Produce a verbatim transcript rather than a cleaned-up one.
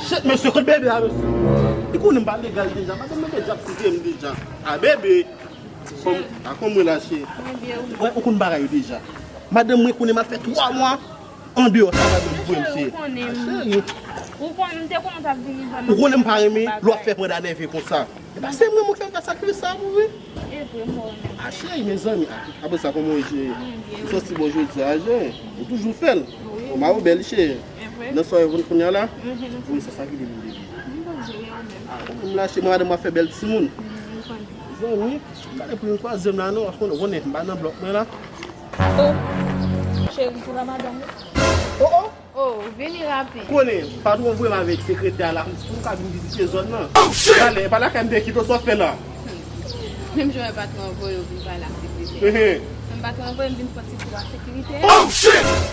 Shit, mesye, kot bebe a, mesye? Li konnen m pa legal deja. Madanm mwen deja ap site m deja. A bebe. Kòm, a kòm mwen la, cheri. Mwen byen, wi. Wè, ou konn bagay yo deja. Madanm mwen konnen m ap fè twa mwa andeyò travay mwen pou mwen, cheri. Ou konnen m. A, cheri. Ou konnen m te konnen w t ap vini vrèman. Ou konnen m pa renmen lè w ap fè pran da nève konsa. E pa se mwen, mwen k fè sakrifis sa pou ou, wi. E vre, m wè w renmen. A, cheri, mezanmi. A, apre sa, kòman w ye, cheri? Mwen byen, wi. Ou santi bon jodi a, cheri? Ou toujou fè l. Wi. Ou ma ou bèl, cheri. E vre. Nan sa w konn kounye a la? Mhm. Wi, se sa ki li vin depi. M konn jere ou menm. A, ou konn lache, mwen madanm mwen fè bèl timoun. Mhm, m konnen. Zanmi, gade pou yon twazyèm la non, ou konnen, ou konnen, m pa nan blòk mwen la. Oh, cheri, se pa madanm ou? Oh, oh! Oh, vini rapid. Konnen, patwon voye m avèk sekretè a la, pou m ka vin vizite zòn nan. Oh, shit! Talè, e pa lakay m te kite w, sa w fè la? Menm jan patwon voye w vin pale ak sekretè. Ehe. Menm patwon voye m vin fè ti kou ak sekirite. Oh, shit!